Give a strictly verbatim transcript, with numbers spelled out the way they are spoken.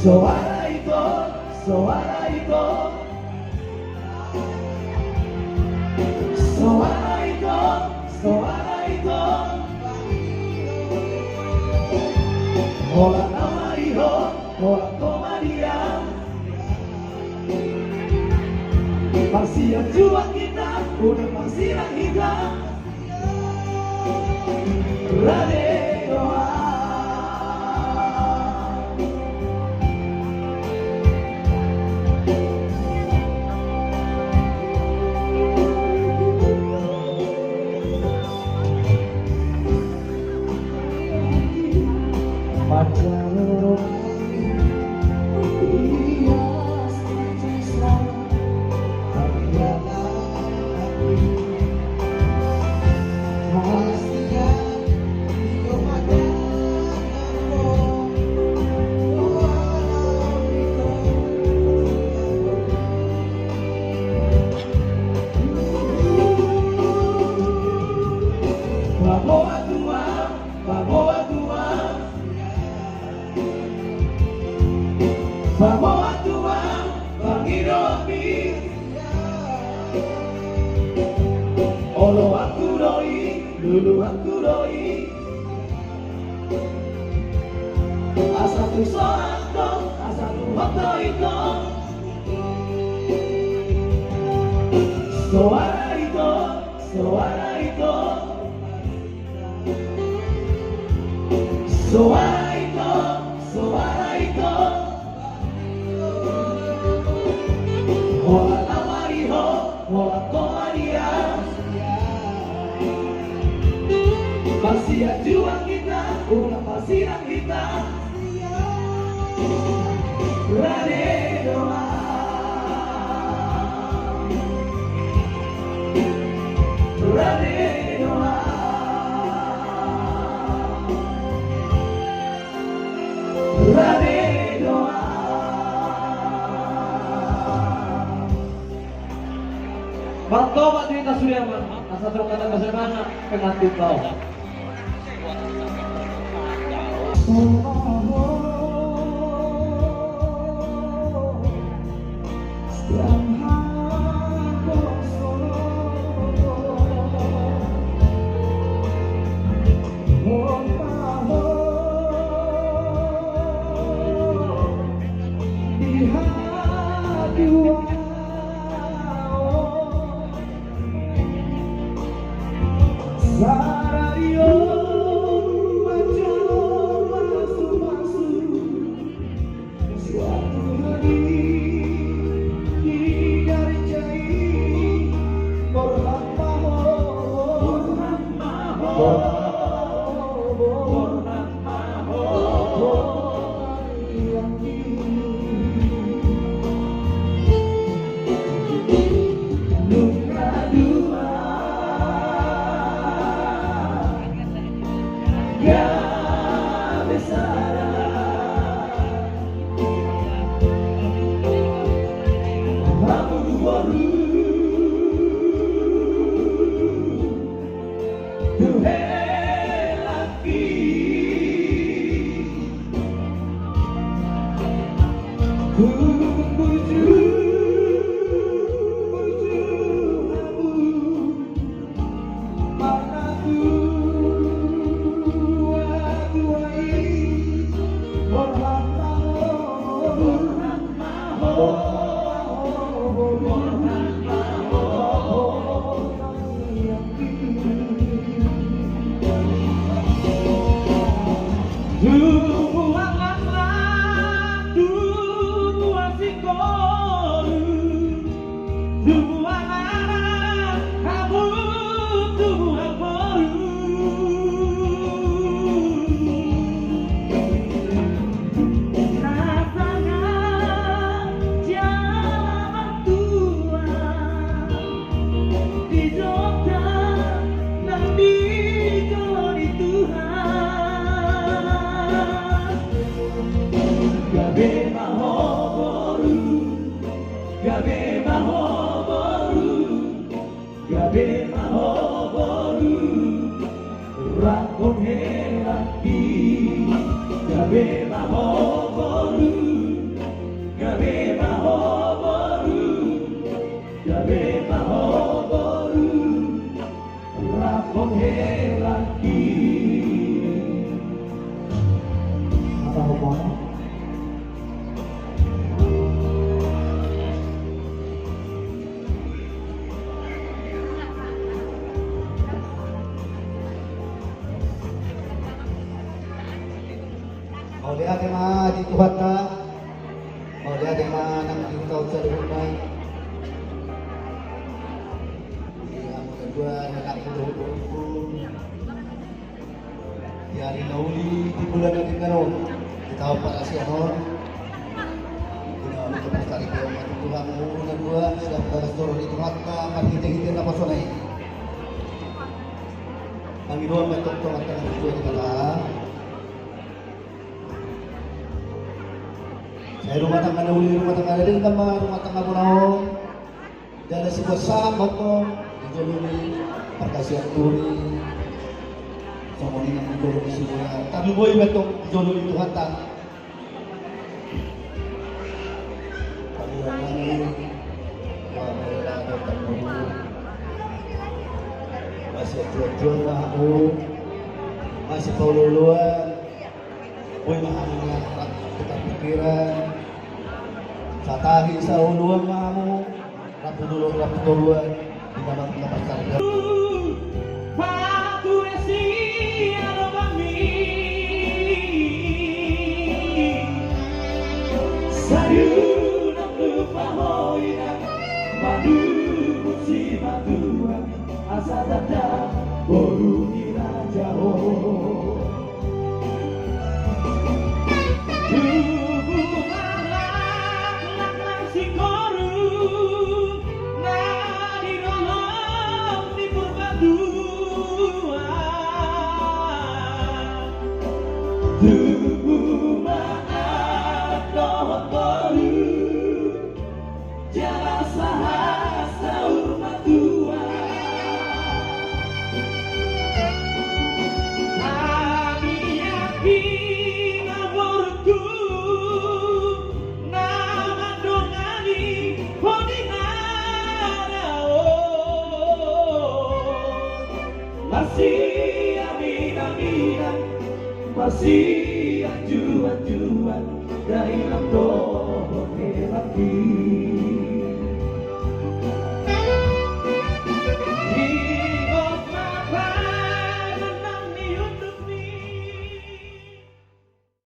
Soara ito, soara ito, soara ito. Holan na marihot, holan komaria. Parsian juang hita, unang parsirang hita. Rade do ahu. Paboa tu ahu, paboa tu ahu. Paboa tu ahu pangidoanmi. Oloanku do i, luluanku do i. Asa tu soran do, asa tu hot do i do. Soara i do, soara i do. Soara i do, soara i do. Holan na marihot, holan komaria. Parsian juang hita, unang parsirang hita. Rade do ahu. Rade do ahu. Rade do ahu. Martopak do hita sude, amang, asa songon na manang pengantin laho. Di jolonta nang di jolo ni Tuhan. Gabe ma ho boru, gabe ma ho boru, gabe ma ho boru. Mauliate ma di Tuhanta. Mauliate ma nang di huta on saluhutna. Di hamu na dua, na nang di ari na uli di bulan na denggan on, di taon parasian on. Di na uli, kepas tari keong mati Tuhan, umur na dua siap balas doro di Tuhanta marhite-hite na pasona i. Kami doang ma tongtong antara dua di kata. Sai rumah tangga na uli, rumah tangga na denggan ma rumah tangga bona on. Jala siboan saham ma tong di jolo ni parkasian turi. Songon i nang di jolo ni siboan, tarlumobi ma tong di jolo ni Tuhanta. Paduahon nami, wah, mauliate ma tong. Masiajuajuan ma hamu, masipaolooloan. Boi ma hamu na rap tukar pikiran. Satahi saoloan ma hamu, rap tu dolok, rap tu toruan. Di na mangkapasar. Patuesi alo kami. Sayur nang lupa hoina. Manubu si matua. Asa tanda boru ni raja ho. Tubu ma laklak nang singkoru na di dolok ni Purbatua. Tubu ma anak dohot boru. Jala sahat saur matua. Tangiangki ma borungku na mandongani ho di na dao. Marsiaminaminan, marsianjuanjuan, dainang dohot hepangki.